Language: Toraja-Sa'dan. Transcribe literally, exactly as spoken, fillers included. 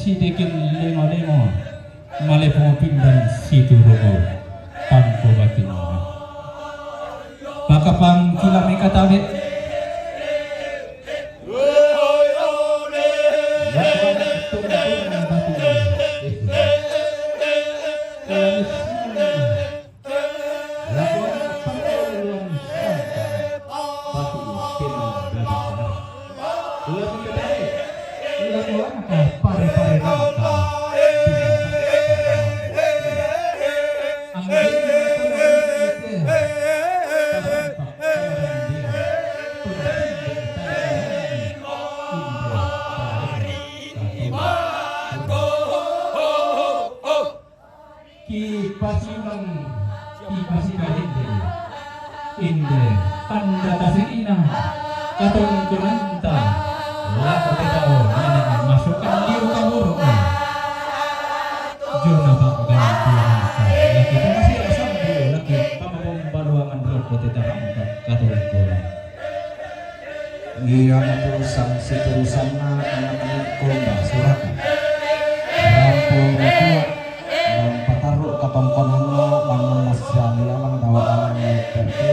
Sidikin lengo-lengo, malepungo pindan siturugo, pangko batinna. Pakapang kilami katabe. Lakuan perlaluan santai, pati kena dada. Lakuan kedai, lakuan pare-pare rangka. Ki pasimang, ki pasimang inde. Inde, tanda tasilina, katongkonanta, lako te tau, nana masukan liu kaburuk. Jona pa gantiananta, laki pamasira sambu, laki pamapambaluangan roko te tarangka, katongkonan. Iya natu sang siturusanna anak-anak komba suraka. Rampo matua, lam patarru katongkonanna, lam massiali alang dawa alang perti,